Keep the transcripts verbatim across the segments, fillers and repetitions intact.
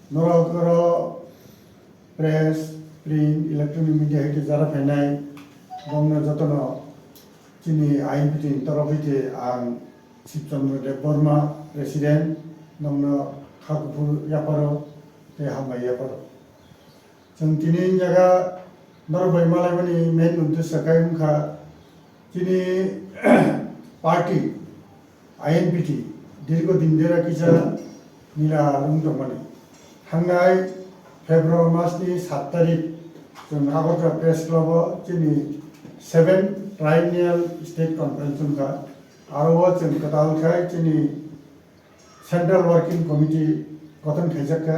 Norok oro press, print, electronic media hai khe jara phainai, bongno jotono chini I N P T ni torof hai khe ang Shibchandra Debbarma, President, nokno kha kuphur yapharo tei hambai yapharo. Chwng tini jaga norok bai malaimani main uddesho khe wngkha chini party I N P T dirgo din dera kisa nila rung tongmani. Thangnai February mas ni sat tarik chwng Agartala Press Club o chini seven Triennial State Conference wngkha. Aro o chwng kwtal khai chini Central Working Committee gothon khaijak kha.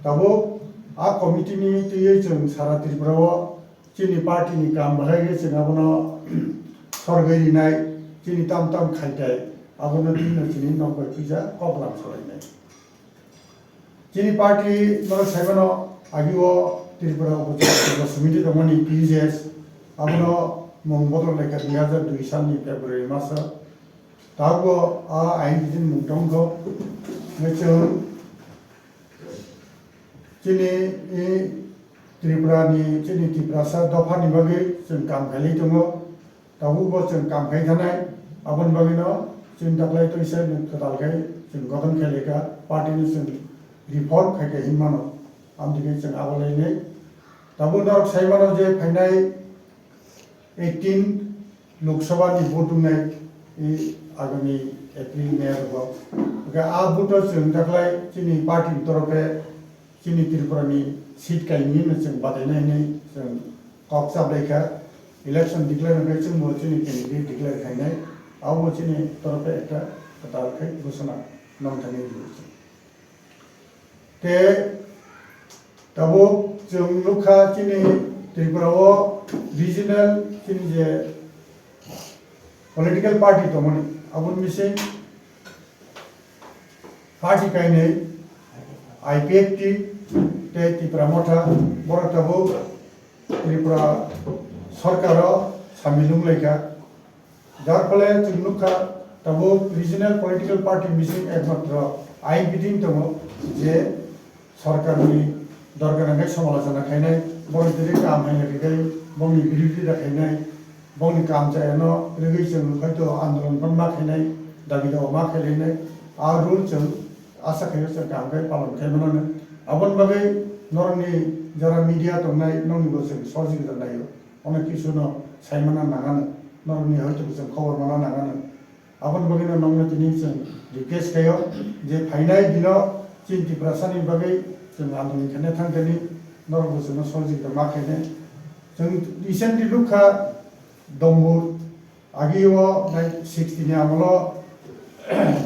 Tabuk a committee ni twiwi chwng sara Tripura o chini party ni kam bahai khe chwng abono sorgwi rinai, chini tam tam khaitai, abono twi no chini nok bai puija kok lam salainai. Chini party norok saimano agi o Tripura Upajila Samiti tongmani T U J S, abono mung bodol laikha dui hajar dui salni February maso. Tabuk a ain bijin mung tongkho. Hingke chwng chini i Tripura ni, chini Tiprasa dopha ni bagwi chwng kam khailai tongo. Tabuk bo chwng kam khai thanai. Aboni bagwi no chwng taklai twi se kwtal khai chwng gothon khailai kha, party no chwng reform khai kha hinmano. Amtwi khe chwng abo lainai. Tabuk norok sai mano je phainai eighteen Lok Sabha ni vote wngnai, i agami April, May rogo. Hingke a vote o chwng taklai chini party ni torofe chini Tripura ni seat kainwi no chwng badaina hinwi chwng kok chaplai kha. Election declare wngkhe chwngbo chini candidate declare khainai. Abo chini torofe ekta kwtal khe ghosona nongthani rw. Tei tabuk chwng nukha chini Tripura o regional chini je political party tongmani, aboni bising party kainwi I P F T tei Tipra Motha, borok tabuk Tripura sorkaro samil wnglaikha. Jar phole chwng nukha, tabuk regional political party bising ekmatro I N P T ni tongo, je sorkarni dorkar hwnkhe somalochona khainai, borok tini kaham hamya khe khai, bongni birodita khainai, bongni kaham chayano rwgwi chwng hoito andolon phano ma khainai, dabi dawa ma khailainai, a rule chwng asa khaio chwng kaham khe palon khai mano. Aboni bagwi norokni jara media tongnai, nokni bo chwng sohojogita naio. Ono kisu no sai mana nangano, norokni hoito bwswng khobor mana nangano. Aboni bagwi no nokno tini chwng request khaio je phainai dino chini Tiprasani bagwi chwng andolon khaina thangkani norok bwswngno sohojogita ma khainai. Chwng recently nukha Dombur agi o nine sixty ni amolo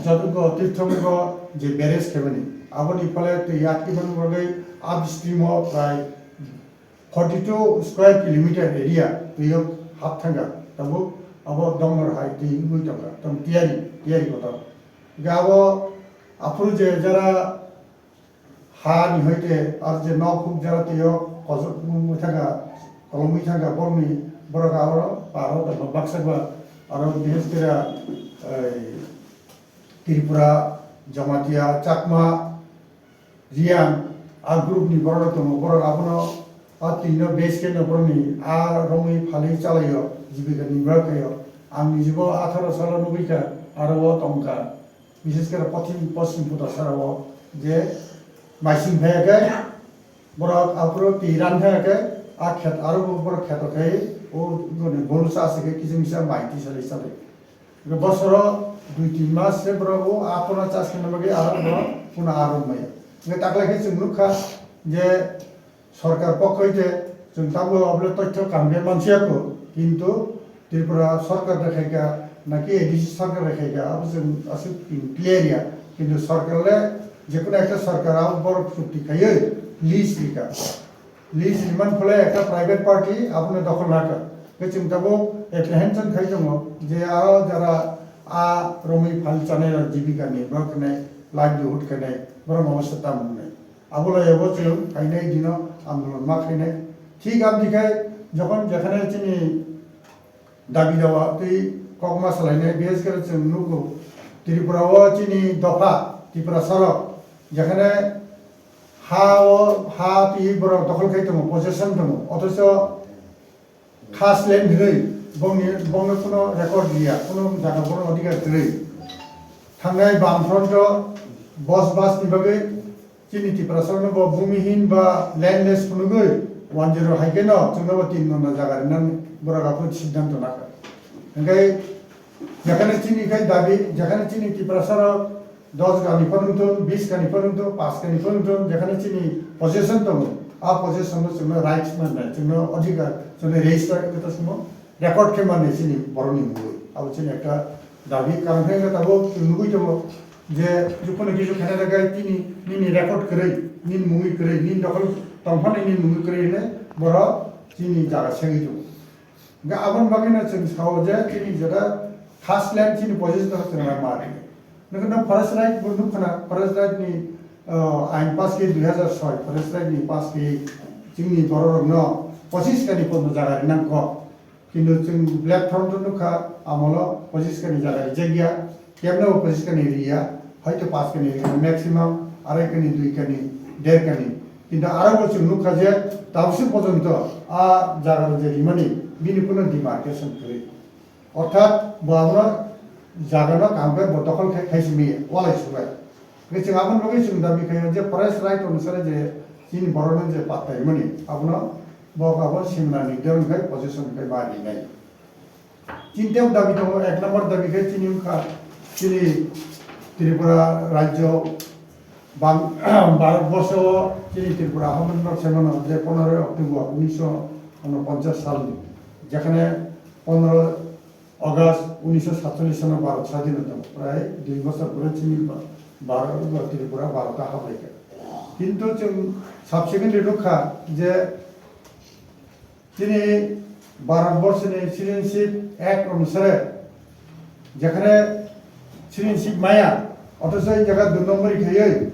Jadugho Tirthongo je barrage khaimani aboni phole twi yakti mani bagwi upstream o prai forty two square kilometer area twi o hap thangkha, tabuk abo dongor hai twi wngwi tongkha, tong tiyari, tiyari kotor. Hingke abo aphuru je jara ha ni hoite ar je nok huk jara twi o kosok wngwi thangkha, kolomwi thangkha, borokni borok aro paro tongkha baksa ba aro bises kera, ei, Tripura, Jamatia, Chakma, Riang, a group ni borok rok tongo, borok abono a twi no base khe no borok ni a romwi phalwi chalaio, jibika ni borok khaio. Ang nijibo atharo salo nugwi kha, aro o tongkha, bises khe pothim poschim puta sara o je maising phai khe borok aphuru twi ran phai khe a khet aro bo borok kheto khai o goni boru cha se khe kisa misa mai twi salai salai. Bosoro dui tin mas se borok o a pono chas khe bagwi aro borok pono aro maya. Hingke taklai khe chwng nukha je sorkar pokho hwnkhe chwng tabuk abole toitho kaham khe mansiya kho, kintu Tripura sorkar de khaikha naki A D C sorkar de khaikha abo chwng aswk clear ya, kintu sorkar le jekunu ekta sorkar abo borok chukti khaiwi lease rikha. Lease rimani phole ekta private party abono dokhol lakha. Hwnkhe chwng tabuk apprehension khai tongo je aro jara a romwi phal chanai rok jibika ni borok khenai livelihood khenai borok obosta tamo wngnai. Abo loyabo chwng phainai dino andolon ma khainai. Thik amtwi khai jokhon jekhane chini dabi dawa twi kokma salainai, bises khe chwng nugo Tripura o chini dopha Tiprasa rok jekhane Ha o, ha twi borok dokhol khai tongo, possession tongo, othocho khas land hinwi bongni, bongno kuno record liya, kuno jaga borok adhikar kwrwi. Thangnai Bamfront o bos bas ni bagwi chini Tiprasarokno bo bhumihin ba landless phunugwi one zero hai kheno chwngno bo tin nona jaga rinani borok aphuru siddhanto nakha. Hwnkhe jekhane chini khai dabi, jekhane chini Tiprasarok dos kani phano wngthun, bis kani phano wngthun, panch kani phano wngthun, jekhane chini possession tongo, a possession no chwngno rights mannai, chwngno adhikar, chwngno register khe to chwngno record khe mannai chini borokni mungwi. Abo chini ekta dabi, karon khe tabuk chwng nugwi tongo je, jukuni kisu khaina rwgwi tini nini record kwrwi, nini mungwi kwrwi, nini dokhol tongphani nini mungwi kwrwi hinwi borok chini jaga segwi tongo. Hwnkhe aboni bagwino chwng sao je chini jeta first line chini position no chwng rang ma rinai. Nokhe no forest right bo nukha na, forest right ni, ah, ain pass khe dui hazar soi, forest right ni pass khe chini borok rok no pochis kani pono jaga rinang kok. Kintu chwng platform to nukha amolo pochis kani jaga rijak ya. Kebno bo pochis kani riya, hoito panch kani riya, maximum arai kani, dui kani, der kani. Kintu aro bo chwng nukha je tabuk se pojonto a jaga rok je rimani bini kuno demarcation kwrwi. Orthat bo abono jaga no kaham khe bo dokhol khai, khai simi walai subai. Hwnkhe chwng aboni bagwi chwng dabi khaio je forest right onusare je chini borokno je patta rimani abono bo abo simna ni deon khai possession khai ma rinai. Chini tei dabi tongo, ek number dabi khe chini wngkha chini Tripura rajyo bang-, Bharat borso o chini Tripura haman rok se mano je poneroy October unisho unoponchas salni, jekhane poneroy August unisho satchollish sano Bharat sadhino tongo, prai dui bosor pore chini Bha-, Bharat, Tripura Bharat o hablai kha. Kintu chwng subsequently nukha je chini Bharat borso ni Citizenship Act onusare jekhane citizenship maya, othocho in jaga dui nombori khaiwi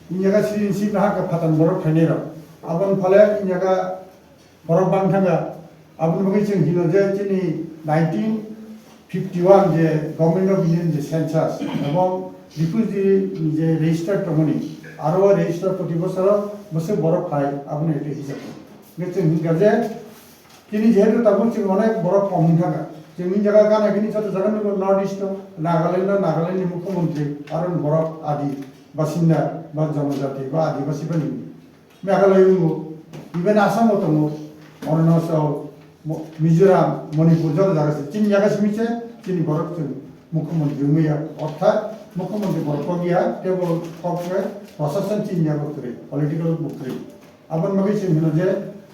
in jaga citizenship no hakhe phathan borok khainai rok. Aboni phale in jaga borok bang thanga. Aboni bagwi chwng hino je chini nineteen fifty one je Government of India ni je census ebong refugee ni je register tongmani, aro o register proti bosoro bwswk borok phai, abono ete hisab. Hwnkhe chwng hwnkha je chini jehetu tabuk chwng onek borok kom wngkha, chwngni jaga gana gini joto jaga nugo North East o, Nagaland o, Nagaland ni Mukhyamantri aro borok adi basinda ba jonojati ba adibasi bani. Meghalaya wngo, even Assam o tongo, Arunachal, Mo-, Mizoram, Manipur, joto jaga se. Chini jaga simi se, chini borok chwng mukhyamantri wngwi ya, orthat mukhyamantri borok kok ya, tei bo kok khe prosason chini jaga kwrwi, political bo kwrwi. Aboni bagwi chwng hino je,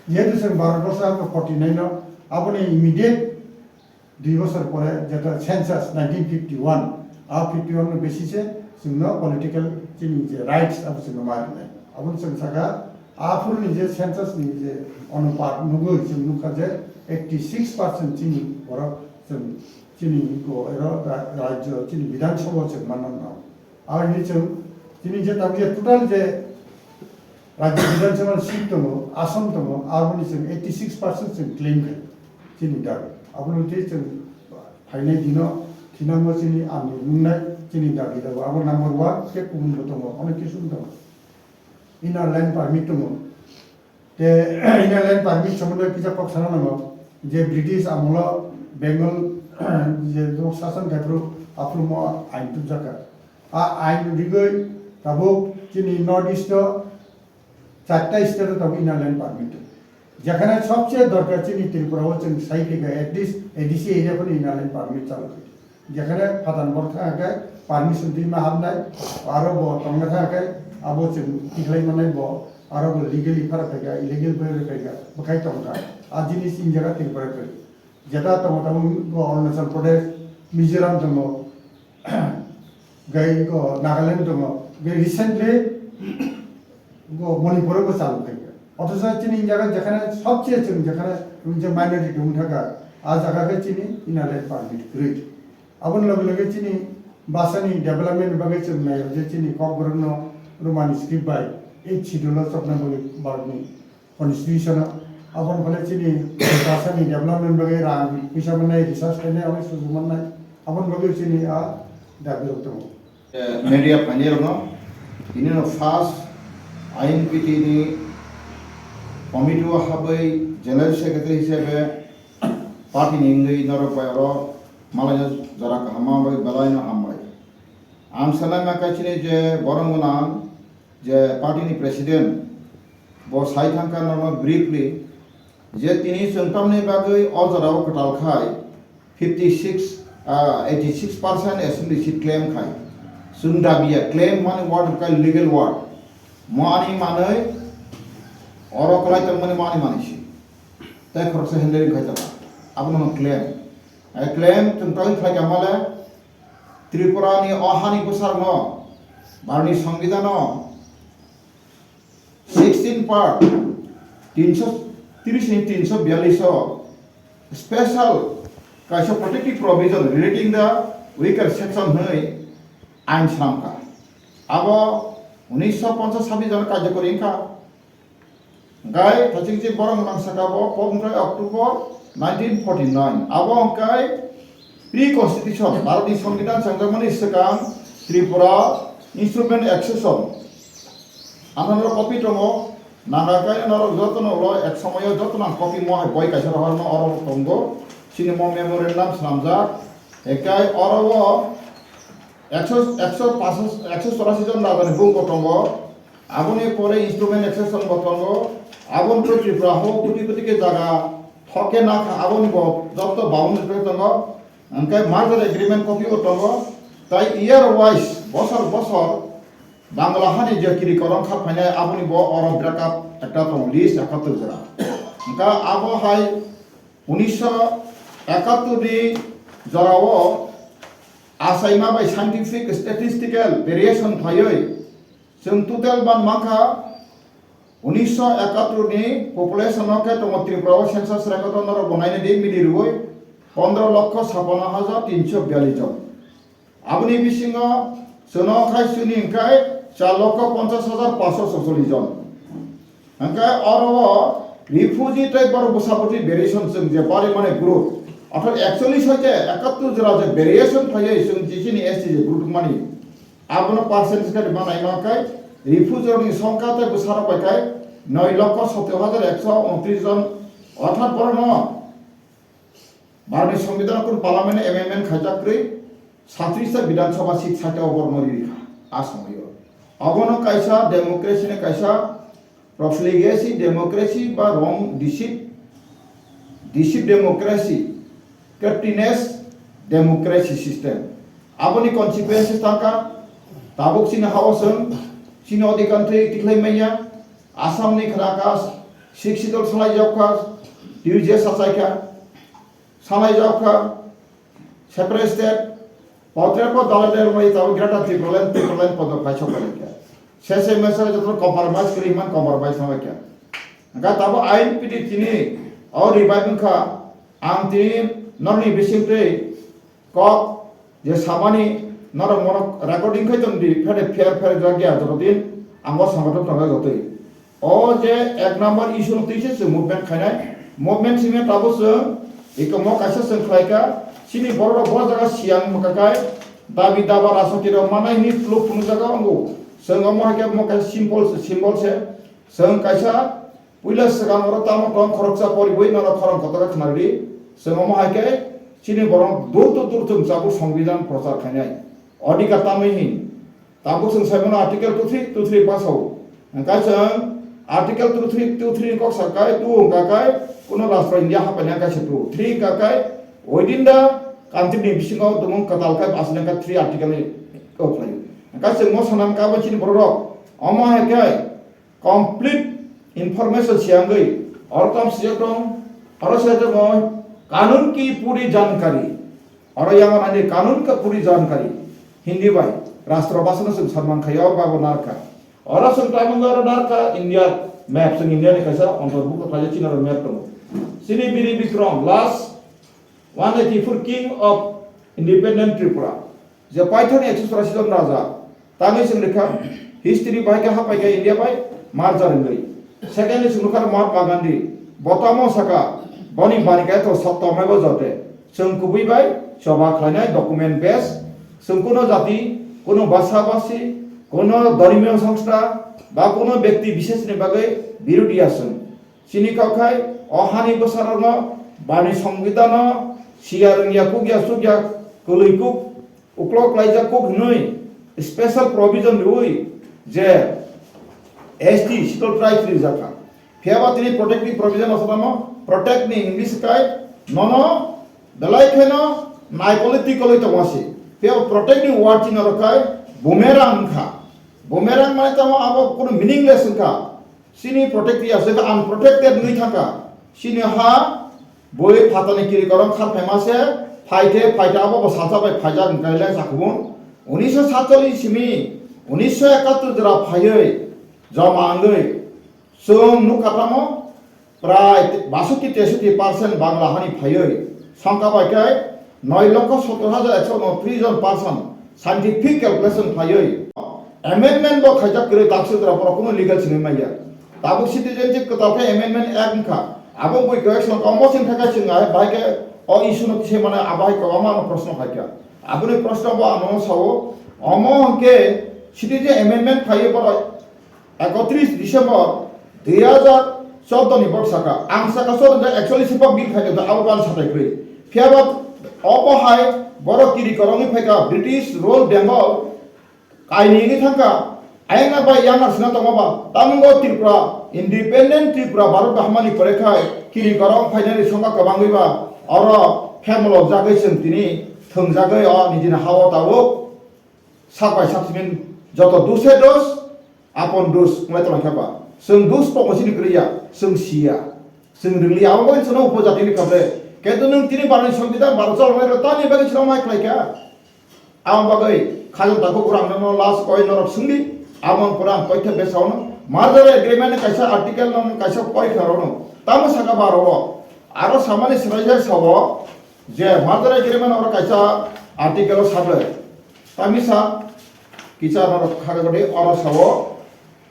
jehetu chwng Bharat borso ang forty nine no, aboni immediate dui bosor pore jeta census nineteen fifty one, a fifty one no basis e chwngno political chini je rights abo chwngno ma rinai. Aboni chwng saka aphuru ni je census ni je onupat nugwi chwng nukha je eighty six percent chini borok chwng chini go ero ra-, rajyo chini Bidhan Sabha o chwng manna nang. Aboni chwng chini je tabuk je total je Rajya Bidhan Sabha ni seat tongo, ason tongo, aboni chwng eighty six percent chwng claim khai chini dabi. Abono tei chwng phainai dino thinango chini amni nungnai chini dabi rok. Abo number one, tei kubun bo tongo, onek kisu tongo. Inner line permit tongo. Te inner line permit somondo kisa kok sana nango je British amolo Bengal je sasan khai phuru aphuru mo ain tubjak kha. A ain rigwi tabuk chini North East o charta state o tabuk inner line permit. Jekhane sobse dorkar chini Tripura o chwng sai khe at least A D C area phano inner line permit chalu khe. Jekhane phatar bor thang khe permission twi ma habnai, aro bo tongna thang khe abo chwng tikhlai manai bo, aro bo legally phara phai kha, illegal bai phai kha, bwkhai tong kha. A jinis in jaga Tripura kwrwi. Jeta tongo tabuk bo Arunachal Pradesh, Mizoram tongo, gai ko Nagaland tongo, gai recently bo Manipur bo chalu khai. Othocho chini jaga jekhane sobse chwng jekhane je minority tong thaka, a jaga khe chini inner line permit kwrwi. Aboni loge loge chini basani development bagwi chwng naio je chini kokborokno Roman script bai eighth schedule o chopna bagwi Bharatni constitution o. Aboni phale chini basani development bagwi rang puisa mannai, research khainai, onek sujuk mannai. Aboni bagwi chini a dabi rok tongo. Media phainai rokno tini no first I N P T ni committee o habwi general secretary hisabe party ni wngwi norok bai oro malaino jora kaham ma bai belai no hambai. Ang sanai ma kaichini je borok gwnang je party ni president bo sai thangkha norok briefly je tini chwng tamni bagwi o jora o kwtal khai fifty six, ah, eighty six percent assembly seat claim khai. Chwng dabiya, claim mani word wngkha legal word. Mo ani manwi oro kwlai tongmani mo ani manwi si. Tei khoroksa handling khai tongkha. Abono claim. Ai claim chwng tangwi khlai kha male Tripura ni o hani bwsarno, Bharni Songbidan o sixteen part, tinsho tris ni tinsho biyallis o special kaisa protective provision relating the weaker section hwnwi ain swnamkha. Abo unisho ponchas sabis jora karjokori wngkha. Hwnkhe thachingsi borok nang saka bo pok hwnkhe October nineteen forty nine. Abo hwnkhe pre-constitution, Bharatni Songbidan chengjakmani swkang Tripura Instrument Accession. Ano norok copy tongo, nangkha khe norok jotono ulo ek somoyo jotono ang copy mo hai boi kaisa rohorno oro tongo. Chini mo memorandum swnamjak. Ekai oro o ekso, ekso pash, ekso chorasi jon rajani bumung bo tongo. Aboni pore instrument accession bo tongo. Aboni pore Tripura ho guti guti khe jaga thokke nakha, aboni bo jotto baun ni pore tongo. Hwnkhe merger agreement copy bo tongo. Tai year wise, bosor bosor Bangla hani je kiri korong kha phainai, aboni bo oro break up ekta tongo, list ekattor jora. Hwnkhe abo hai unisho ekattor ni jorao achaima bai scientific statistical variation phaiwi chwng total ban mankha unisho ekattor ni population no khe tongo Tripura o census record o norok bo naina di mili rwui pondro lokho sapano hajar tinsho biyallis jon. Aboni bisingo chwng khai chwngni hwnkhe char lokho ponchas hajar pansho socholish jon. Hwnkhe oro o refugee tei borok bwsa bwtwi variation chwng je parimani group, orthat actually sai je ekattor jora je variation phaiwi chwng je chini S T je group mani, abono percentage khe rwma naima khe refugee rokni songkha tei bwsarok bai khe noi lokho sotero hajar ekso untris jon, orthat borokno Bharatni Songbidan kun parliament amendment khaijak kwrwi satris ta Bidhan Sabha seat saita o borokno riri kha a somoio. Abono kaisa democracy ni kaisa profligacy democracy ba wrong deceit, deceit democracy, craftiness democracy system. Aboni consequences tangkha tabuk chini hao chwng chini odhikar thwi tikhlai manya. Assam ni khna kha Sixth Schedule salai jab kha, T U J S achai kha. Salai jao kha, separate state, potre po dalai dalai rwmani tabo Greater Tipraland, Tipraland podo kaisa kha. Sese mese joto compromise kri man compromise ma kya. Ga tabo I N P T tini o revive kha, ang tini norni bising tei kok je samani norok mono recording khai tong di, phede fair fair jagya joto din ang o sangathok tongo jotoi. O je ek number issue no twi se chwng movement khainai. Movement simi tabuk chwng eko mo kaisa chwng khlai kha. Chini borok rok bo jaga siyang mwkha kai dabi daba rajniti rok manai hwnwi phuluk phunuk jaga wngo. Chwng omo hai khe mo kaisa symbol se, symbol se. Chwng kaisa puila swkang oro tamo tong khoroksa poriwi norok khorang kotor khe khna rwdi. Chwng omo hai khe chini borok dur to dur chwng chabuk songbidan prochar khainai. Odhikar tamwi hin. Tabuk chwng sai mano Article two three two three pass o. Hwnkhe chwng Article two three two three ni kok sa kai, two wngkha kai, kuno rastro India hapaina kaisa two. Three wngkha kai, within the country ni bisingo tumung kwtal kai aswk wngkha three article ni kok lai. Hwnkhe chwng mo sanam kabo chini borok rok. Omo hai khe complete information siyangwi oro tam sijak tong, oro sijak tong kanun ki puri jankari. Oro yang ani kanun ka puri jankari Hindi bai rastro bhasha no chwng sanman khayo babo narkha. Oro chwng taimungno oro narkha India map, chwng India ni kaisa ontorbhukto khlaijak chini oro map tongo. Chini Biri Bikrom last one eighty four king of independent Tripura. Je paithakni ekso churasi jon raja, tangwi chwng rikha, history bai khe hapai khe India bai merger wngwi. Secondly, chwng nukha Mahatma Gandhi, bo tamo saka, boni bari khe to sotto maibo jote. Chwng kubui bai choba khlainai document base, chwng kuno jati, kuno basa basi, Kono dhormiyo songstha ba kono bekti bisheshni bagwi birodi ya chwng. Chini kok khai o hani bwsarokno bani songbidanno siya rwngya kuk ya suk ya kwlwi kuk uklok klaijak kuk hwnwi special provision rwui je S T Scheduled Tribe rijak kha. Phiya ba tini protect ni provision no sanamo, protect ni English kai nono belai kheno nai political oi tongo se. Phiya ba protect ni word chini oro kai boomerang wngkha. Boomerang mane tamo abo kono meaningless wngkha. Chini protect ya se unprotected wngwi thangkha. Chini ha bui phatani kiri korong kharphaima se phaite phaite abo bo salsa bai phaijak wngkha le sakhubung. Unisho satchallis simi unisho ekattor jora phaiwi joma wngwi Chwng nukha tamo, prai basotti tesotti percent Bangla hani phaiwi songkha bai khe noi lokho sottor hajar ekso unotris jon person scientific calculation phaiwi amendment bo khaijak kwrwi, tabuk sitra borok kunu legal simi manya. Tabuk citizenship kwtal khe amendment act wngkha. Abo bui khe song omo sing thangkha chwng ahai bahai khe o issue no kisa mane abo hai kwbangma ano proshno khaikha. Aboni proshno bo ano sao, omo hwnkhe citizen amendment phaiwi borok Ekotris December dui hajar chordo ni borok saka, ang saka chordo actually sipa bill khaikha abo ban satai kwrwi. Phiya ba obo hai borok kiri korongwi phaikha British rule Bengal kaini wngwi thangkha. Ayang na bai yang na sina tongo ba, tamungo Tripura, independent Tripura Bharat bahamani pore khai kiri korong phainani songkha kwbangwi ba oro phemolo jagwi chwng tini thwngjagwi o nijini hao tabuk. Sak bai sak simin joto duse dos, apon dos wngwi tongkha ba. Chwng dos pokno sini kwrwi ya, chwng si ya. Chwng rwngli ya, abo bai chwngno upojati ni kable. Kintu nwng tini barni songbidan baro chol wngwi rw tani bagwi chwngno mai khlai kha. Abo bagwi khajang takhuk rang no last koi norok swngdi. Abo pura ang koitha besao no. Merger agreement ni kaisa article no kaisa pori kha rw no. Tamo saka baro o. Aro samani swraijak sao je merger agreement oro kaisa article o sabe. Tamisa kisa norok khagagodi oro sao,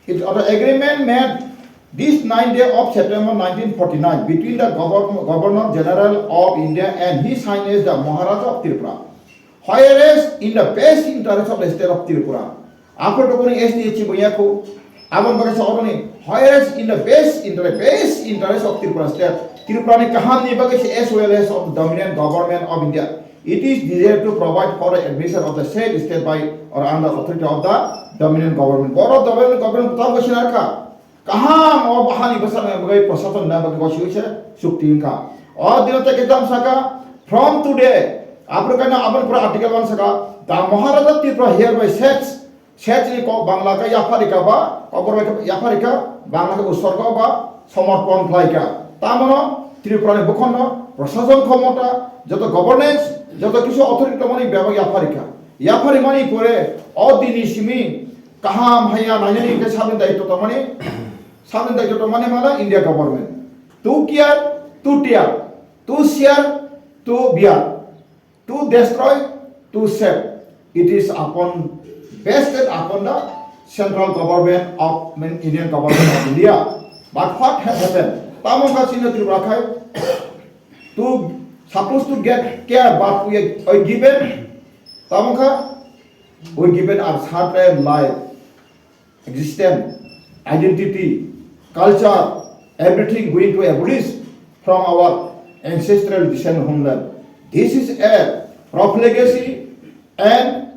it, the agreement made this ninth day of September nineteen forty-nine between the Governor, Governor General of India and His Highness the Maharaja of Tripura, whereas in the best interest of the state of Tripura. Aphuru dokoni S T H bo yakho, Aboni bagwi sa oroni, whereas in the best interest, best interest of Tripura state, Tripura ni kaham ni bagwi se as well as of the dominant government of India, it is desired to provide for the admission of the said state by or under authority of the dominant government. Boro dominant government tamo sinarkha, kaham o hani bwsakni bagwi, prosason na bagwi bosi se chukti wngkha. O dino tei kitab saka, from today, Africa na aboni pura article one saka, the Maharaja Tripura hereby sets Sets ni kok Bangla khe yapharika ba, kokborok bai khe yapharika, Bangla khe utsorgo ba somorpon khlaika. Tamono Tripura ni bukhonno prosason khomota, joto governance, joto kisu authority tongmani bebak yapharika. Yapharimani pore o dini simi kaham haya nainani hwnkhe sabni daityo tongmani, sabni daityo tongmani mala India government. To care, to tear, to share, to bear. To destroy, to save, it is upon, based upon the central government of, mean, Indian government of India. But what has happened? Tamo kha chini Tripura khai to, supposed to get care, but we, we given, tamo kha, we given our certain life. Existence, identity, culture, everything going to abolish from our ancestral descent homeland. This is a profligacy and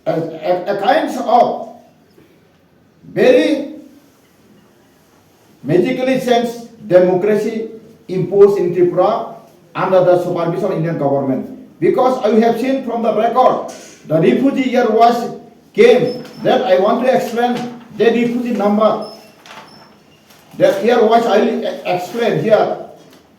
a, a, a kinds of very magically changed democracy imposed in Tripura under the supervision of Indian government. Because I have seen from the record, the refugee here was came, that I want to explain the refugee number. That here was I explain here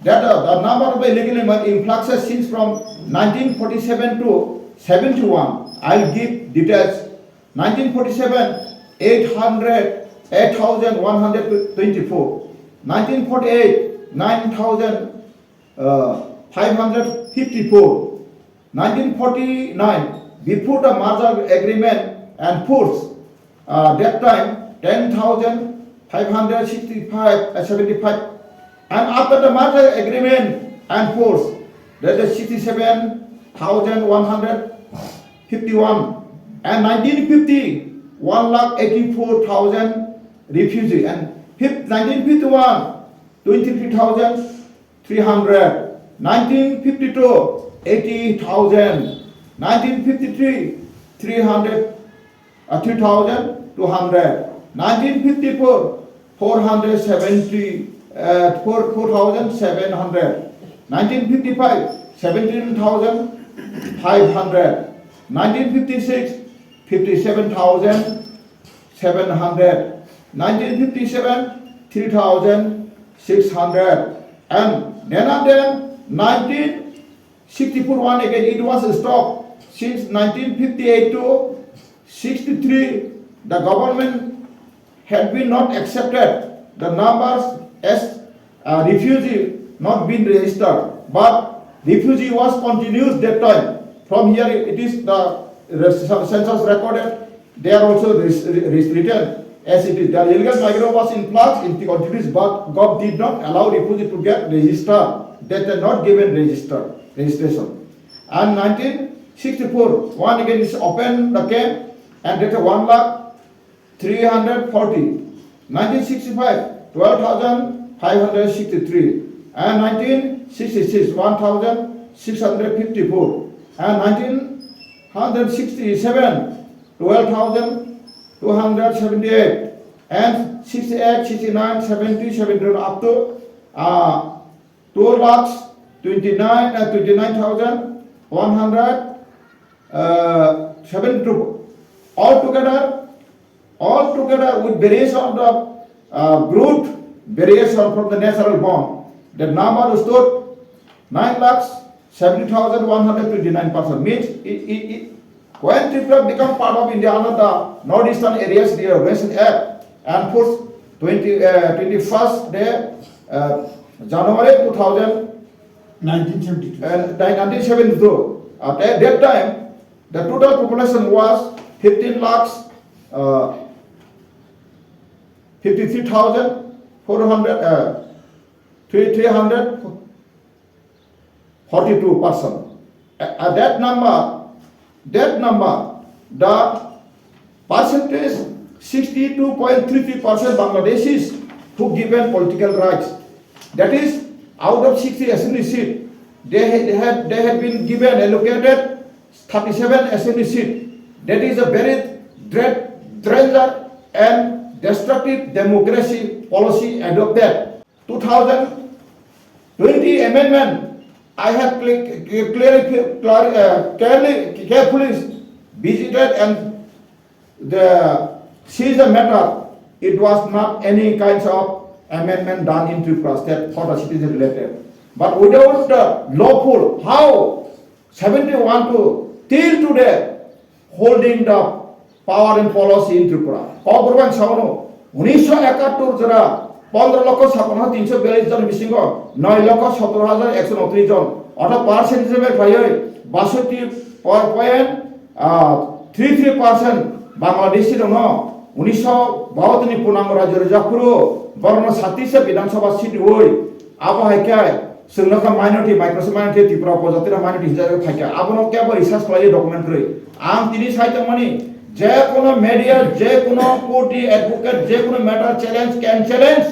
that uh, the number of the illegal immigrant influxes since from nineteen forty-seven to seventy-one. I'll give details. Nineteen forty-seven, eight hundred, eight thousand one hundred twenty-four. Nineteen forty-eight, nine thousand uh, five hundred fifty-four. Nineteen forty-nine, before the merger agreement and force, uh, that time ten thousand five hundred sixty-five, uh, seventy-five, and after the merger agreement and force, that is sixty-seven thousand one hundred fifty-one, and nineteen fifty, one lakh eighty-four thousand refugee, and fif-, nineteen fifty-one, twenty-three thousand three hundred, nineteen fifty-two, eighty thousand, nineteen fifty-three, three hundred, uh, three thousand two hundred, nineteen fifty-four, four hundred seventy, uh, four, four thousand seven hundred, nineteen fifty-five, seventeen thousand five hundred, nineteen fifty-six, fifty-seven thousand seven hundred, nineteen fifty-seven, three thousand six hundred, and then and then nineteen sixty-four one again, it was stopped. Since nineteen fifty-eight to sixty-three, the government had been not accepted the numbers as, uh, refugee not been registered, but refugee was continuous that time. From here it is the res-, census recorded. They are also res-, res-, written as it is. The illegal migrant was influx in the countries, but govt did not allow refugee to get registered. They were not given register, registration. And nineteen sixty-four, one again is open the camp and that one lakh three hundred forty. Nineteen sixty-five, twelve thousand five hundred sixty-three. And nineteen sixty-six, one thousand six hundred fifty-four. And nineteen sixty-seven, twelve thousand two hundred seventy-eight. And sixty-eight, sixty-nine, seventy, seventy-one, up to, uh, two lakhs twenty-nine, uh, twenty-nine thousand one hundred, uh, seventy-two. Altogether, altogether with variation of the, uh, group, variation from the natural born, the number stood nine lakhs seventy thousand one hundred twenty-nine person. Means, it, it, it, when Tripura become part of India under the Northeastern Areas Reorganization Act and force twenty, uh, twenty-first day, uh, January two thousand, nineteen seventy-two. Uh, nineteen seventy-two. At that time, the total population was fifteen lakhs, uh, fifty-three thousand four hundred, uh, three, three hundred forty-two percent. A-, uh, that number, that number, the percentage, sixty-two point three three percent Bangladeshis who given political rights. That is, out of sixty assembly seat, they ha-, they had, they had been given, allocated thirty-seven assembly seat. That is a very dra-, danger and destructive democracy policy adopted. Two thousand twenty amendment, I have cle-, cle-, clarif-, clar-, uh, clearly, carefully visited and the, see the matter. It was not any kinds of amendment done in Tripura state for the citizen related. But without the lawful, how seventy-one to till today holding the power and policy in Tripura. Kokborok ang saono, unisho ekattor jora pondro lokho sapano tinsho biyallis jon bisingo noi lokho sotoro hajar ekso unotris jon, ortho percent hisebe khlaiwi basotti point, ah, three three percent Bangladeshi rokno unisho bahattor ni punango rajyo rwjak phuru borokno satisa Bidhan Sabha seat rwui, abo hai khe chwng nokha minority, micro minority, Tripura upojati rok minority hinjak khaikha, abono kebo research khlaiwi document kwrwi. Ang tini sai tongmani, je kono media, je kono court ni advocate, je kono matter challenge can challenge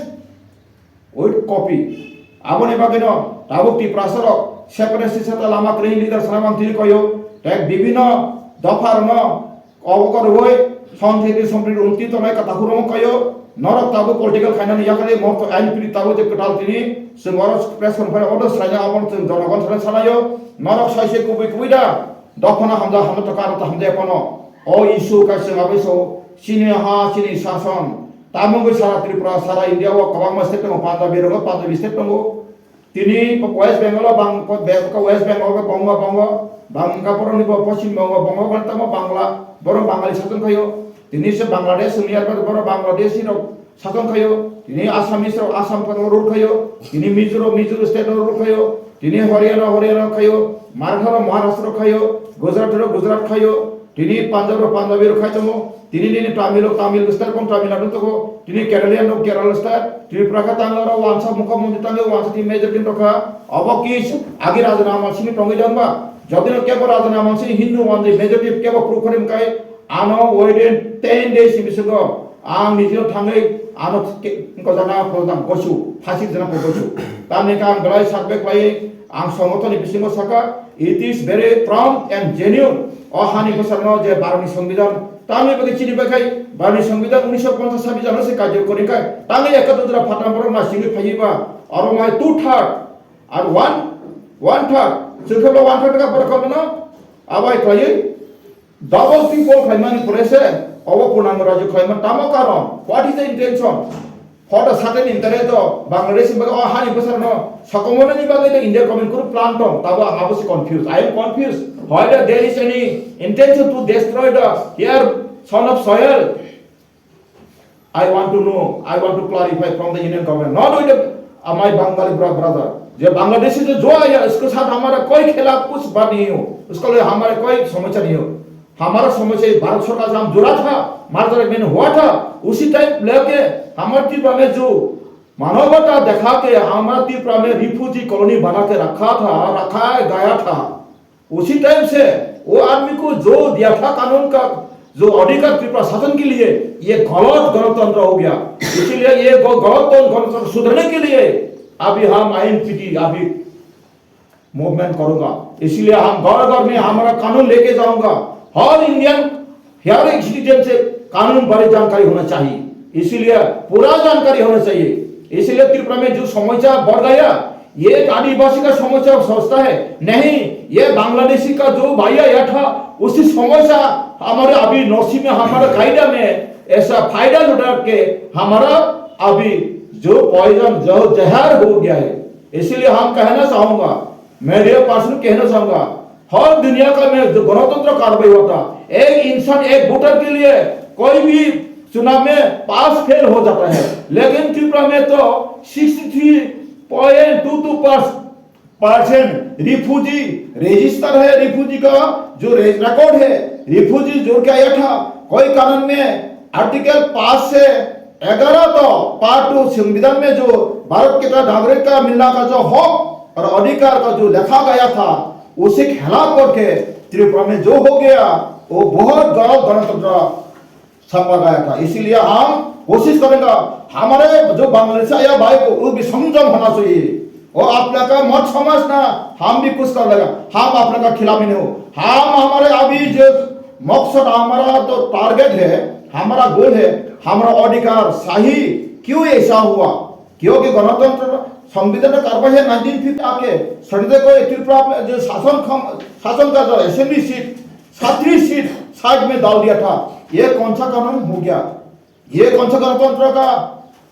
with copy. Aboni bagwino tabuk Tiprasa rok separatist sata lama kwrwi leader sana mang tini koyo, tei bibhinno dopha rokno obo korwi Sanskrit Somprit Unti tongnai kata hurung koyo, norok tabuk political khainani yakarwi mokto N P tabuk je kwtal tini chwng oro press conference order sraina abo chwng jonogon sana sanayo, norok saise kubui kubui da. Dophano hamjak hamjak tongkha, aro to hamjak phano. O issue kaisa abo so chini ha, chini sason. Tamungwi sara Tripura, sara India o kwbangma state tongo, Punjabi rogo, Punjabi state tongo. Tini West Bengal o bang, West Bengal o bongo, bongo, bangka borokni bo Poschim Bongo, bongo, tamo Bangla, borok Bangali sason khayo. Tini se Bangladesh, nearby borok Bangladeshi rok sason khayo, tini Assamese rok Assam rok rule khayo, tini Mizo rok Mizo state rok rule khayo, tini Haryana, Haryana khayo, Maratha rok Maharashtra rok khayo, Gujarat rok Gujarat khayo, tini Punjab rok Punjabi rok khai tongo, tini nini Tamil rok Tamil state bong Tamil Nadu tongo, tini Keralian rok Kerala state, tini Prakha Tangla rok wansa mukha mukhi tangwi wansa tini majority rok kha, obo kis agi rajana amal simi tongwi dong ba, jodi no kebo rajana amal simi Hindu wanjwi majority kebo proof kharim kai, Ano within ten days ni bisingo ang nijino thangwi ano ke-, wngkojana prodam gosu, phasik jana prodam gosu. Tamni khe ang belai sakbe khlaiwi ang songotoni bisingo saka, it is very prompt and genuine. O hani bwsarno je Bharotni Songbidan, tamni bagwi chini bagwi Bharotni Songbidan unisho ponchas sabis jano se karjo kori khai. Tamni ekatro jora phatang borok na singwi phaiwi ba, oro mai two third, ar one, one third, chwngkhe bo one third ka borok kono, abai khlaiwi, double triple khlaimani pore se obo purnango rajyo khlaima tamo karon? What is the intention? For the certain interest of Bangladesh ni bagwi o hani bwsarno sokomornani bagwi the India government kunu plan tong, tabo ang abo se confused. I am confused whether there is any intention to destroy the here son of soil. I want to know, I want to clarify from the Union Government, not with the, uh, my Bangali bra-, brother. जो बांग्लादेशी जो, जो आया, उसके साथ हमारा कोई खिलाफ कुछ बात नहीं हो, उसके लिए हमारा कोई समस्या नहीं हो। हमारा समस्या ये भारत सरकार से हम जुड़ा था, मार्च में हुआ था, उसी टाइम लेके हमारे त्रिपुरा में जो मानवता दिखा के हमारा त्रिपुरा में रिफ्यूजी कॉलोनी बना के रखा था, रखा गया था। उसी टाइम से वो आदमी को जो दिया था कानून का जो अधिकार त्रिपुरा शासन के लिए, ये गलत गणतंत्र हो गया। इसीलिए ये ग-, गलत गणतंत्र सुधरने के लिए अभी हम आईएनपीटी अभी मूवमेंट करूंगा। इसीलिए हम घर घर में हमारा कानून लेके जाऊंगा। हर इंडियन हर एक सिटीजन से कानून बारे जानकारी होना चाहिए, इसीलिए पूरा जानकारी होना चाहिए। इसीलिए त्रिपुरा में जो समस्या बढ़ गया, ये एक आदिवासी का समस्या सोचता है, नहीं, ये बांग्लादेशी का जो भाई आया था, उसी समस्या हमारे अभी नौसी में, हमारे कायदा में ऐसा फायदा उठा के हमारा अभी जो पॉइजन, जो जहर हो गया है। इसीलिए हम कहना चाहूंगा, मीडिया पर्सन कहना चाहूंगा, हर दुनिया का में जो गणतंत्र कार्रवाई होता, एक इंसान, एक वोटर के लिए कोई भी चुनाव में पास फेल हो जाता है, लेकिन त्रिपुरा में तो sixty three point two two percent refugee register है, रिफ्यूजी का जो रे-, रिकॉर्ड है, रिफ्यूजी जोड़ के आया था, कोई कारण में आर्टिकल पाँच से ग्यारह तो पार्ट टू संविधान में जो भारत के नागरिक का मिलना का जो हक और अधिकार का जो लिखा गया था, उसे खिलाफ करके त्रिपुरा में जो हो गया, वो बहुत गलत गणतंत्र सपा गया था। इसीलिए हम कोशिश करेंगे, हमारे जो बांग्लादेश आया भाई को, वो भी संयम होना चाहिए। वो अपने का मत समझना, हम भी कुछ कर लेगा, हम अपने का खिलाफ ही नहीं हो। हम हमारे अभी जो मकसद, हमारा तो टारगेट है, हमारा गोल है, हमारा अधिकार सही क्यों ऐसा हुआ? क्योंकि गणतंत्र संविधान का कार्रवाई है नाइनटीन फिफ्टी आके, संविधान को त्रिपुरा में जो शासन खम-, शासन का जो असेंबली सीट, छत्तीस सीट साइड में डाल दिया था। ये कौन सा कानून हो गया? ये कौन सा गणतंत्र का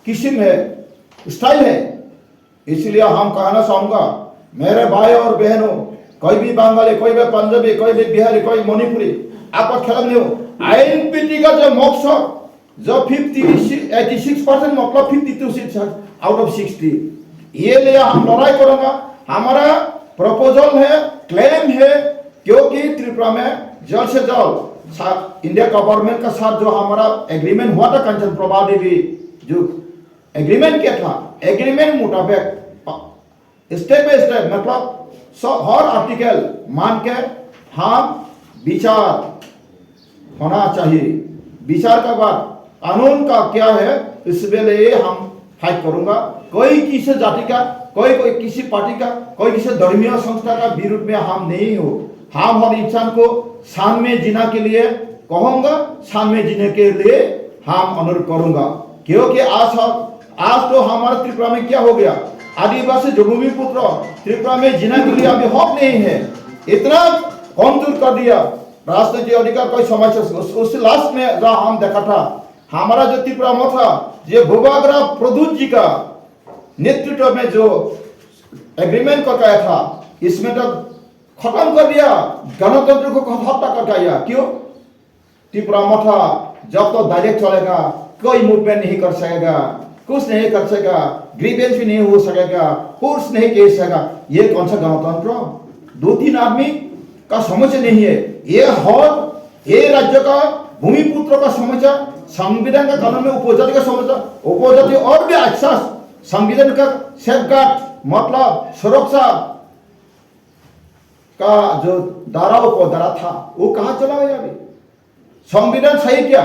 किस्म है, स्टाइल है? इसलिए हम कहना चाहूंगा, मेरे भाई और बहनों, कोई भी बंगाली, कोई भी पंजाबी, कोई भी बिहारी, कोई मणिपुरी, आपका खिलाफ नहीं हो। आईएनपीटी का जो मकसद, जो फिफ्टी, एटी सिक्स परसेंट, मतलब fifty two seats out of sixty, ये लिए हम लड़ाई करेंगे। हमारा प्रपोजल है, क्लेम है, क्योंकि त्रिपुरा में जल्द से जल्द सा-, इंडिया गवर्नमेंट का साथ जो हमारा एग्रीमेंट हुआ था, कंचन प्रभा देवी जो एग्रीमेंट किया था, एग्रीमेंट मुताबिक स्टेप बाय स्टेप, मतलब स-, हर आर्टिकल मान के हम विचार होना चाहिए। विचार का बाद कानून का क्या है, इसके लिए हम फाइट करूंगा। कोई किसी जाति का, कोई, कोई किसी पार्टी का, कोई किसी धर्मीय संस्था का विरुद्ध में हम नहीं हो। हम हर इंसान को शान में जीना के लिए कहूंगा, शान में जीने के लिए हम अनुरोध करूंगा। क्योंकि आज हम, आज तो हमारे त्रिपुरा में क्या हो गया, आदिवासी जो भूमिपुत्र त्रिपुरा में जीना के लिए अभी हक नहीं है, इतना कमजोर कर दिया। राजनीतिक अधिकार कोई समस्या उस, उस लास्ट में जो हम देखा था, हमारा जो त्रिपुरा मोर्चा, ये बुबाग्रा प्रद्युत जी का नेतृत्व में जो एग्रीमेंट करके आया था, इसमें तो खत्म कर दिया, गणतंत्र को हत्या करके आया। क्यों? त्रिपुरा मोर्चा जब तो डायरेक्ट चलेगा, कोई मूवमेंट नहीं कर सकेगा, कुछ नहीं कर सकेगा, ग्रीवेंस भी नहीं हो सकेगा, फोर्स नहीं कर सकेगा। ये कौन सा गणतंत्र? दो तीन आदमी का समस्या नहीं है। ये हर, ये राज्य का भूमिपुत्र का समस्या, संविधान का कानून में उपजाति का समस्या, उपजाति और भी अच्छा संविधान का सेफगार्ड, मतलब सुरक्षा का जो धारा, उपधारा था, वो कहाँ चला गया अभी? संविधान सही क्या?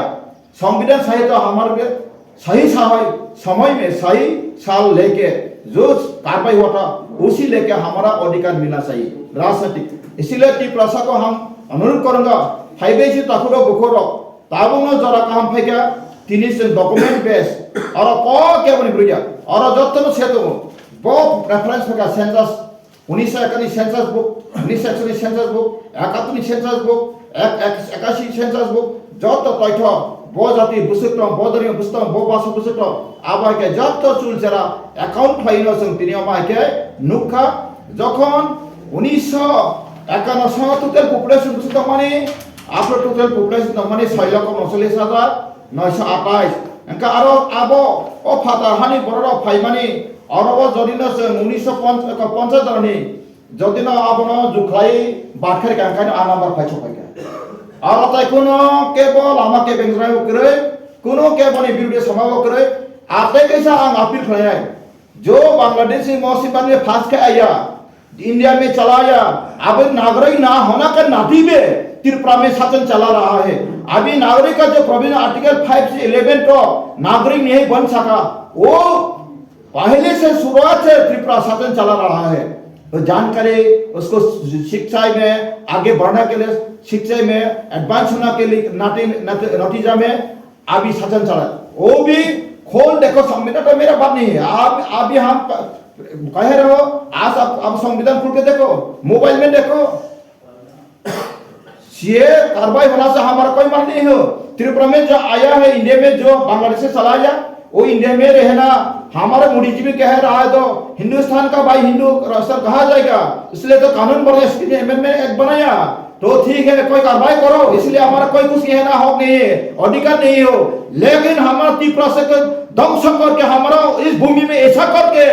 संविधान सही तो हमारे सही समय, समय में सही साल लेके जो कार्रवाई हुआ था, उसी लेके हमारा अधिकार मिलना चाहिए राजनीतिक। इसीलिए तिप्रासा को हम अनुरोध करूंगा, हाईवे से तखुरो बुखुरो, ताबुनो जरा काम फेंका, tini se document base, और को क्या बनी भैया, और जब तक से तो वो reference फेंका census, উনিশশো একাশি census book, উনিশশো একষট্টি census book, একাত্তর census book, এক-, এক-, একাশি census book, joto toitho, bo jati bwswk tong, bo dhormo bwswk tong, bo basa bwswk tong, abo hai khe joto chulchera account khlaino chwng tini omo hai khe nukha, jokhon উনিশশো একান্ন total population bwswk tongmani, after total population tongmani soi lokho unocholish hajar noisho atais. Hwnkhe aro abo o phatar hani bororok phaimani, oro o jodino chwng উনিশশো পঞ্চাশ, eko পঞ্চাশ jani, jodino abono jukhlai bathar kha, hwnkhe a number phai sokphaikha. Aro tai kuno kebo lama kebeng jwnai kwrwi, kuno keboni birudhe sama kwrwi, atai kaisa ang appeal khlainai. जो बांग्लादेशी मौसी बन के फंस के आया, इंडिया में चला आया, अब नागरिक ना होना का नाते भी त्रिपुरा में शासन चला रहा है। अभी नागरिक का जो प्रोविजन आर्टिकल फ़ाइव से इलेवन तो नागरिक नहीं बन सका, वो पहले से शुरुआत से त्रिपुरा शासन चला रहा है। तो जानकारी उसको शिक्षा में आगे बढ़ने के लिए, शिक्षा में एडवांस होने के लिए नाते, नाते, नतीजा में अभी शासन चला, वो भी खोल देखो, संविधान तो मेरा बात नहीं है। आप अभी हम प-, कह रहे हो, आज आप, आप संविधान खोल के देखो, मोबाइल में देखो। सीए कार्रवाई होना से हमारा कोई मान नहीं हो। त्रिपुरा में जो आया है, इंडिया में जो बांग्लादेश से चला आया, वो इंडिया में रहना। हमारा मोदी जी भी कह रहा है, तो हिंदुस्तान का भाई हिंदू राष्ट्र कहा जाएगा, इसलिए तो कानून बनाया, सीए अमेंडमेंट एक्ट बनाया। तो ठीक है, कोई कार्रवाई करो, इसलिए हमारा कोई कुछ कहना हक नहीं है, अधिकार नहीं हो, लेकिन हमारा तिप्रासा को ध्वंस करके हमारा इस भूमि में ऐसा करके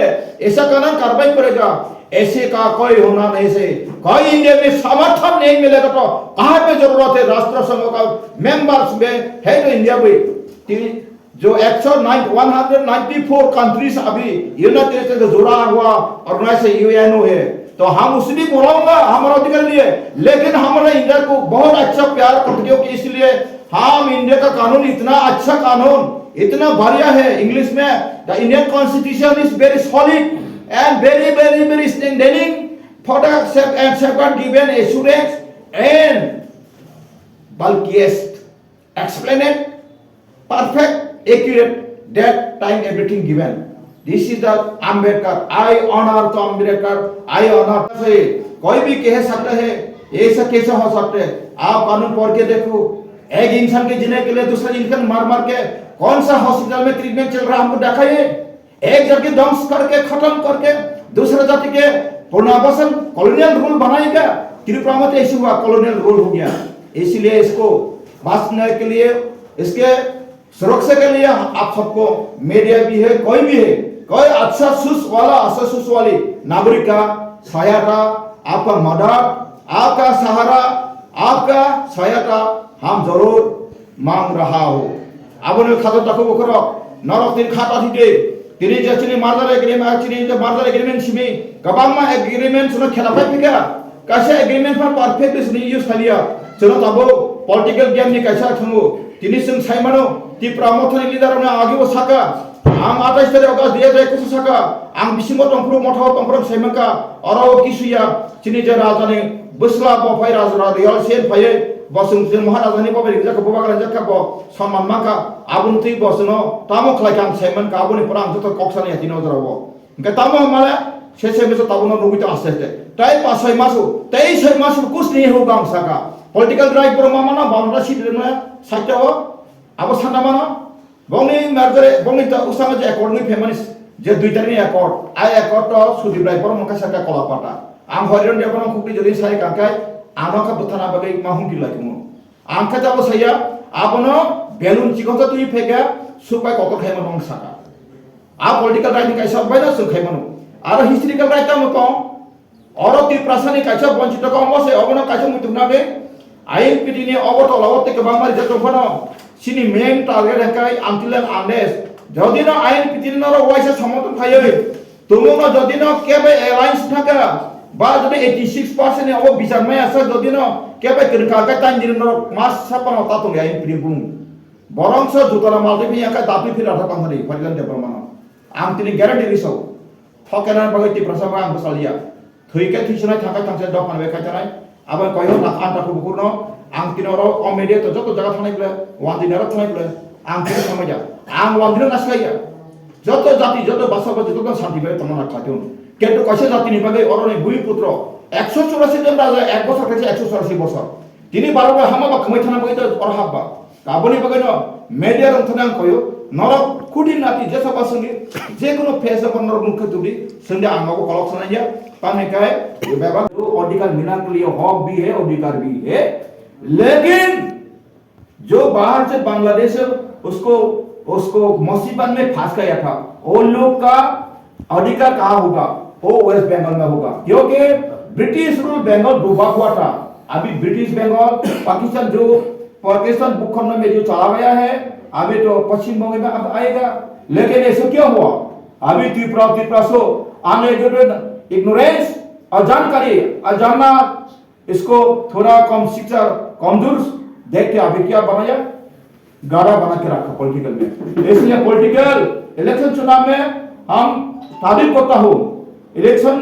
ऐसा करना कार्रवाई करेगा, ऐसे का कोई होना नहीं से, कोई इंडिया में समर्थन नहीं मिलेगा तो कहाँ पे जरूरत है राष्ट्र संघ का मेंबर्स में है तो इंडिया भी। तीन जो एक सौ nine, one hundred ninety four countries अभी यूनाइटेड स्टेट से जुड़ा हुआ ऑर्गेनाइजेशन यूएनओ है, तो हम उसे भी बुलाऊंगा हमारा अधिकार लिए, लेकिन हमारे इंडिया को बहुत अच्छा प्यार करते हो कि इसलिए हम इंडिया का कानून इतना अच्छा कानून, इतना बढ़िया है। इंग्लिश में, the Indian constitution is very solid and very, very, very strengthening for the safe and safeguard given assurance and bulkiest explained, perfect, accurate, that time everything given. This is the Ambedkar. I honor to Ambedkar. I honor. कोई भी कह सकता है, ऐसा कैसा हो सकता है? आप कानून पढ़ के देखो, एक इंसान के जीने के लिए दूसरा इंसान मार मार के कौन सा हॉस्पिटल में ट्रीटमेंट चल रहा है, हमको दिखाइए। एक जाति ध्वंस करके, खत्म करके, दूसरे जाति के पुनर्वासन, कॉलोनियल रूल बनाएगा। त्रिपुरा में तो ऐसे हुआ, कॉलोनियल रूल हो गया। इसीलिए इसको बचने के लिए, इसके सुरक्षा के लिए आप सबको, मीडिया भी है, कोई भी है, कोई अच्छा सोच वाला, अच्छा सोच वाली नागरिक का सहायता, आपका मदद, आपका सहारा, आपका सहायता हम जरूर मांग रहा हो। Aboni khato takhuk bukhurok, norok tini kha tathi de. Tini je chini merger agreement, chini je merger agreement simi, kwbangma agreement chwngno khela phai phika. Kaisa agreement phan perfect chwngno use khaliya. Chwngno tabuk political game ni kaisa thwngo. Tini chwng sai mano, Tipra Mothani leader rokno agebo saka, ang atais tarik August dui hajar ekus saka, ang bisingo tongphuru, motha o tongphuru sai mankha, oro o kisuya, chini je raja ni bwsla bo phai raja, raja yal sen phaiwi, bo chwng, chwng Maharaja ni bo bai ringjak kha, bo bai ringjak kha, bo sonman mankha, aboni twi bo chwngno tamo khlai kha ang sai mankha, aboni pore ang joto kok sanai tini o jora o. Hingke tamo male se se mesa tabukno nugui tong aste aste. Tai pa soi masu, tei soi masu kusni huk ang saka. Political right borok ma mano, boundary seat rwna side o, abo sana mano. Bongni merger, bongni ta usanga je accord ni family je dui tarikni accord, ai accord to Sudip Rai borok mokha saka kola pata. Ang hoiron de borok khukri jodi sai kangkai, ano kha bwthana bagwi ma humki lai kumo. Ang khe tabo saya, abono balloon chikon sa twi pheka, supai kotor khaima nong saka. A political right ni kaisa bai no swng khaimano. Aro historical right tamo tong. Oro Tiprasani kaisa bonchito kong bo se obono kaisa muitu hwnade. Ain pitini obo tola o tei kwbangma rijak tong phano. Chini main target hwnkhe until and unless. Jodi no ain pitini norok waisa somotong phaiwi. Tumungno jodi no kebo alliance thangkha. Ba jodi eighty six percent ni obo bichar maya sa jodi no kebo kwrwngkha khe tain din no mas sapano ta tong ya in pini bung. Borong so jutala malti phi ya khe dapri phi ratha tong thani Paridan Debbarma no. Ang tini guarantee ri so. Thokena bagwi Tiprasa ba ang bwsaliya. Thwi khe thwisanai thangkha thangsa dok phan bai kaitanai. Abo koyo na anta kubukurno ang tini oro o media to joto jaga thanai ble, wandinaro thanai ble, ang tini samaya. Ang wandino naslaiya. Joto jati, joto basa ba joto santi bai tongna khatung. Kintu kaisa jatini bagwi oroni bui putro ekso churasi jon raja ek bosor khe ekso churasi bosor. Tini baro bai hama ba kwmai thana bagwi to oro hap ba. Aboni bagwino media rok thana ang koyo, norok kudin nati jesa ba songdi, je kono page o norok nukha tubdi, songdi ang nogo kolok sanai ya, tamni kai, ye bebak, adhikar mina ke liye hok bhi hai, adhikar bhi hai, lekin jo bahar se Bangladesh se usko, usko musibot mein phas gaya tha, wo log ka अधिकार कहाँ होगा? वो वेस्ट बंगाल में होगा, क्योंकि British rule Bengal डूबा हुआ था। अभी ब्रिटिश बंगाल, पाकिस्तान जो पाकिस्तान भूखंड में जो चला गया है, अभी तो पश्चिम बंगाल में अब आएगा। लेकिन ऐसा क्यों हुआ? अभी त्रिपुरा, त्रिपुरा सो अनएजुकेटेड, इग्नोरेंस, अजानकारी, अजाना इसको थोड़ा कम शिक्षा, कमजोर देख के अभी क्या बनाया? गाड़ा बना के रखा पॉलिटिकल में। इसलिए पॉलिटिकल इलेक्शन चुनाव में हम तारीफ करता हूँ, इलेक्शन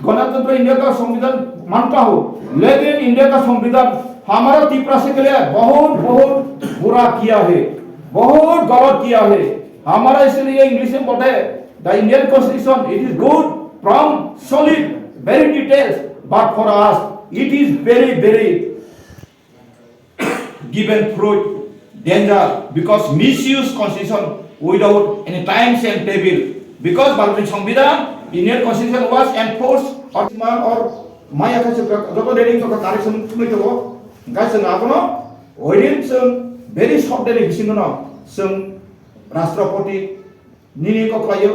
गणतंत्र इंडिया का संविधान मानता हूँ, लेकिन इंडिया का संविधान हमारा तिपरासी के लिए बहुत बहुत बुरा किया है, बहुत गलत किया है। हमारा इसलिए इंग्लिश में बोलते हैं, the Indian constitution, it is good from solid, very details, but for us it is very very given fruit danger because misuse constitution without any times and table, because Bharatni Songbidan, Indian constitution was enforced or man or maya kha se joto reading to correction tumi to guys na abono within some very short day ni bisingo no some Rashtrapati nini kok khlaio,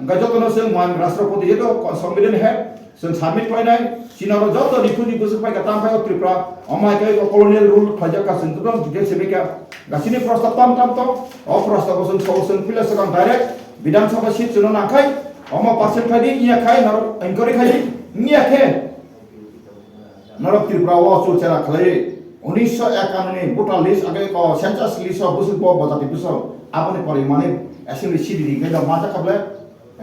hwnkhe jotono chwng man Rashtrapati jeto Songbidan hai chwng submit khlainai, chini oro joto riphuni bwswk phaikha tamo phai o Tripura, omo hai khe colonial rule khlaijak kha chwng jotono detail se bikha. Gasini prostab tam tam to, o prostab bo chwng sabo chwng pila swkang direct Bidhan Sabha seat chwngno nangkhai, omo percent khaidi, iya khai norok inquiry khaidi, iya khe Norok Tripura o chulchera khlai unisho ekanni voter list age ko census list o bwswk bo bojati bwswk aboni pore mani assembly seat ri khe da ma jakable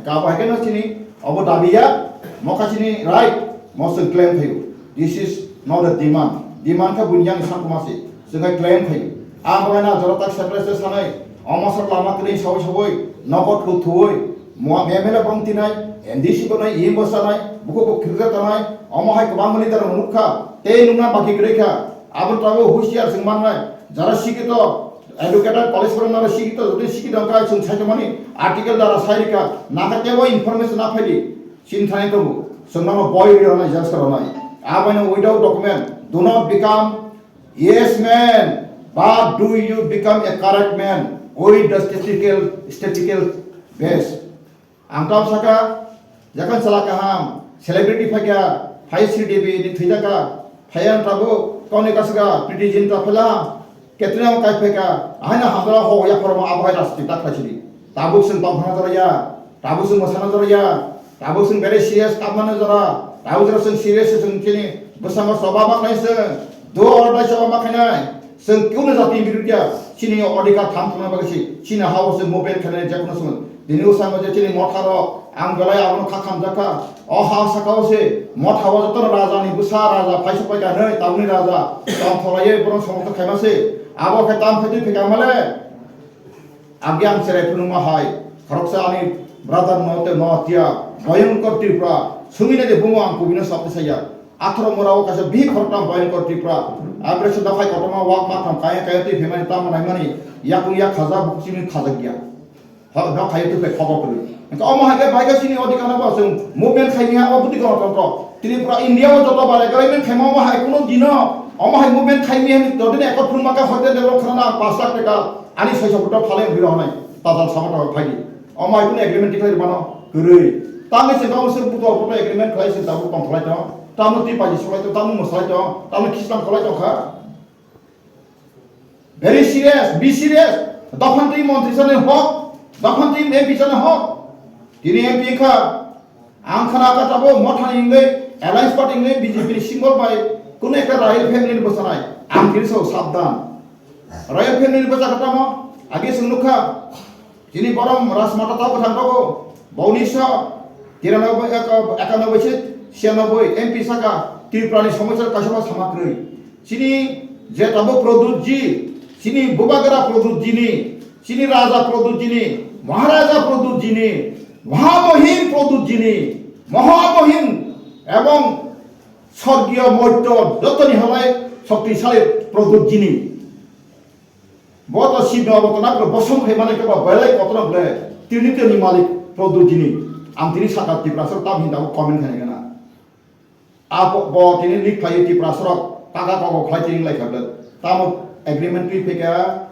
ka bo hai khe no chini obo dabi ya mo kha chini right mo chwng claim khayo. This is not a demand, demand kha buini yang sakma se chwng kha claim khayo. Ang bo na jora tak separate sanai omo sak lama kwrwi sawi sawi nogo thu thuwi mo M L A bong tinai M D C bo nai E M bo sanai buko bo khirja tanai. Omo hai kwbangma leader rok nukha, tei nukna baki kwrwi kha. Aboni tabuk husiar chwng mannai, jara sikito, educated, college phwrwngnai sikito, jotoni sikito wngkha chwng saitomani article dara sai rikha, nangkha teibo information na phaidi, chini thani tongo, chwng nono boi rwi rwnai, jesa rwnai. Abono without document, do not become yes man, but do you become a correct man with the statistical, statistical base. Ang tamo saka, yakon sala kaham, celebrity phaikha, phai Sri Devi ni thwijaka, phai ang tabuk, koni kasaka, Preeti Zinta phela, Katrina kai phaikha, ahaina hamdala ho ya phorma abo hai rajniti ta khlaisidi. Tabuk chwng tongthana jora ya, tabuk chwng mwsana jora ya, tabuk chwng very serious kamana jora, tabuk jora chwng serious chwng chini, bwskango choba ma khlai chwng, do or die choba ma khlainai. Chwng kunu jati birudia, chini odhikar tham thangna bagwi se, chini ha-o se movement khainai jekunu song. Dini usamo je chini motha rok, ang belai abono kha khamjakha. O ha saka o se, motha o joto raja ni bwsa raja phai sok pai ka hwnwi, tabukni raja, tong tholaiwi borok somorthon khaima se. Abo khe tam phai twi phai ka male. Agi ang cherai phunukma hai, khoroksa ani brother no tei no tia, Bhayankar Tripura, sungwi nai de bumo ang kubui no sabti saya. Atharo mora o kaisa bihik khoroktham Bhayankar Tripura, ang bre se dophai kotorma wak matham kaya kaya twi phaimani tamo naimani, yakung yak khaja bukuchini khajak ya. Hok dok khai twi phai khobor kwrwi. Engka omo hai khe bai khe chini odhikar no bo chwng movement khai niya, obo bwtwi gototro. Tripura India o joto bar agreement khaima omo hai kunu dino, omo hai movement khai niya ni jodi ni ekot phunukma khe hoite develop khana na pas lakh taka. Ani soiso buto phalai wngwi rwnai, tatal sama tong phaidi. Omo hai kunu agreement tikhlai rwmano kwrwi. Tamni se tamo se buto buto agreement khlai se tabuk tong khlai tong. Tamo twi paji solai tong, tamo mwsalai tong, tamo khislam khlai tong kha. Very serious, be serious. Dophantwi montri sani hok, dophantwi M P sani hok. Tini M P kha, ang khana kha tabo mothani hingwi Alliance party ni B J P ni symbol bai kuno ekta royal family ni bwchanai. Ang kiri sao sabdan. Royal family ni bwchakha tamo? Age chwng nukha. Chini borom Rajmata tao kwthang tongo. Boni so tiranoboi, eka-, ekanoboi se siyanoboi M P saka Tripura ni somosya kaisa ma sama kwrwi. Chini je tabuk Pradyut ji, chini Bubagra Pradyut ji ni, chini Raja Pradyut ji ni, Maharaja Pradyut ji ni, Mahamohim Pradyut ji ni, Mahamohim ebong Sorgiyo Moityo jotoni halai shoktisali Pradyut ji ni. Bo to Shiv no bo to nakro bosong hai mane ke ba belai kotono ble. Tini tini malik Pradyut ji ni. Ang tini saka Tiprasa tam hinda bo comment khai gana. Abo bo tini lik khlai Tiprasa rok taka kogo khlai tini lai khabla. Tamo agreement twi phika.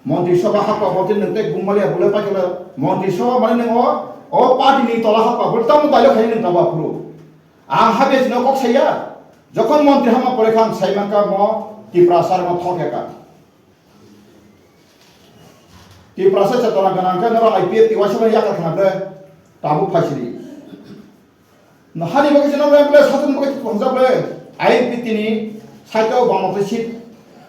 Montri Sabha hakpa bo tini nang tek bumali abule pai khala. Montri Sabha mane nang o, o party ni tola hakpa bo tamo dailo khai nang taba phuru. Ang habe sino kok saya. Jokon montri hama pore khan sai mangka mo Tiprasa mo thok heka. Tiprasa chetona ganang khe noro I P F T Y S yakar khna ble tabuk phaisidi. No hani bagwi chino ble ble satung bagwi thongjak ble I P T ni saito bangma khe seat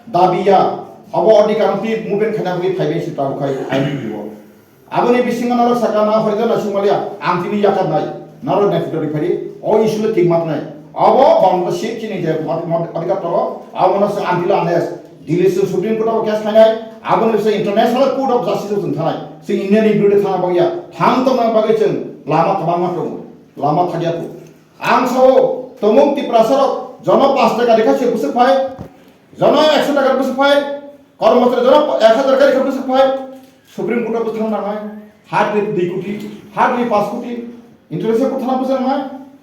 dabiya abo odhikar ti movement khna bagwi phaibai si tabuk khai I P T o. Aboni bisingo noro saka na hoido na sumaliya ang tini yakar nai noro nepito ri phari o issue le thik mat nai. Abo bangma seat chini je odhikar toro abo no se ang tila anes. Delhi se Supreme Court o case khainai, aboni se International Court of Justice o chwng thanai. Se India ni birude thana bagya, thang tongna bagwi chwng lama kwbangma tongo, lama thakya tongo. Ang sao, tomung Tiprasa rok jono pash taka rikha se bwswk phai, jono ekso taka bwswk phai, kormochari jono ek hajar taka rikha bwswk phai, Supreme Court o bwthang nangnai, hardly dui koti, hardly panch koti, international court thana bwswk nangnai,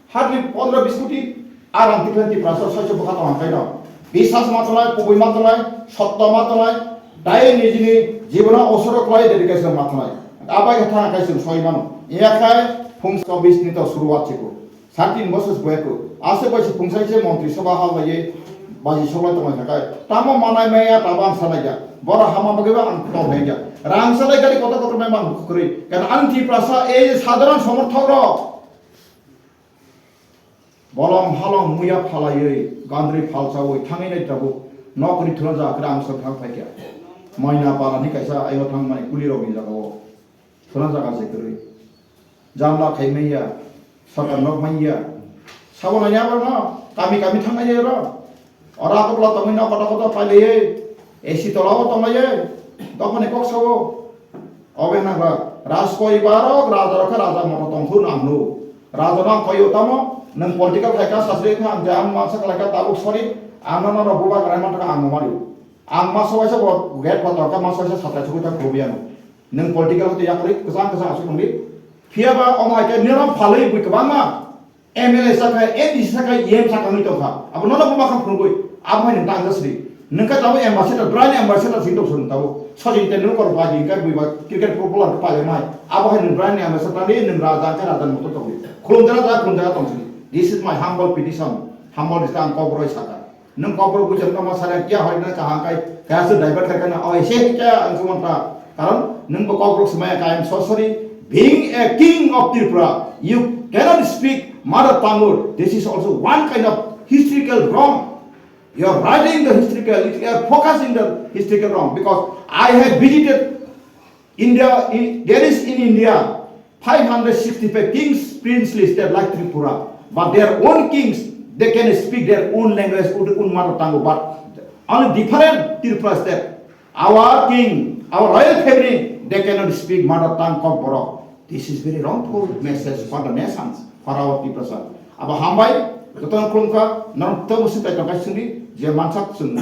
hardly pondro bis koti, a rang tikhlai Tiprasa soi se bwkha tong khaino. Biswas ma tongnai, kubui ma tongnai, sotto ma tongnai, dai nijini jibono osoro kwlai dedication ma tongnai. Abai khe thang kai chwng soi mano. Iya khai phung chobbish ni to suruwat chiko. Thirteen bosor boyako. Ase bai se phung sai se montri sabha hal laiye baji soglai tongnai khakai. Tamo manai maya tabo ang salai ya. Boro hama bagwi ba ang tong hai ya. Rang salai gari kotor kotor memang kwrwi. Kan ang Tiprasa ei sadharan somorthok rok. Bolong halong muya phalaiwi, gandri phalchawi thangwi nai tabuk nokni thuna ja kwrang sa thang phaikya. Maina palani kaisa ayo thangmani kulirokni jagao thuna jaga se kwrwi. Jamla khai manya, sakar nok manya. Sabo nanya abo no, kami kami thang nai ro. Ora akok la tongwi nok koto koto pailaiwi, A C tolao tonglaiwi, dophani kok sabo. Obe hwnba, Rajporibar rok, raja rok khe raja moto tongthun ang hwnwi. Raja no ang koyo tamo, nwng political khai kha sasri kha ang je ang mansa khlai kha tabuk sorry, ang no no buba gwnai mantha ang no mari. Ang masa waisa bo gate pha tong kha masa waisa satai sugwi ta khrubi ano. Nwng political hote yakrwi kwchang kwchang asuk tongdi. Phiya ba omo hai khe nirok phalwi bui kwbangma. M L A sakha, M D C sakha, E M sakha wngwi tongkha. Abo nono buma kha phunugwi, abo hai nwng tang jasri. Nwng kha tabuk ambassador, brand ambassador sing tong song tabuk. Sachin Tendulkar ba jing kha bui ba cricket popular kha paiya mai. Abo hai nwng brand ambassador tangdi, nwng raja kha raja moto tongdi. Khulum jana ja, khulum jana tong sini. This is my humble petition. Humble is ang kobroi sakha. Nwng kokborok buchar tongma sara kiya hoi na kaham kai kaya se divert khai kana oi se kiya ang sumon ta. Karon nwng bo kokborok se maya kai, I am so sorry. Being a king of Tripura, you cannot speak mother tongue. This is also one kind of historical wrong. You are writing the historical, you are focusing the historical wrong because I have visited India, in, there is in India five hundred sixty-five kings, princely state like Tripura, but their own kings, they can speak their own language, own own mother tongue, but only different Tripura state. Our king, our royal family, they cannot speak mother tongue Kokborok. This is very wrongful message for the nations, for our people, sir. Abo hambai, jotono khulumkha, norok tebo sing tai tongkha singdi, je mansak chwng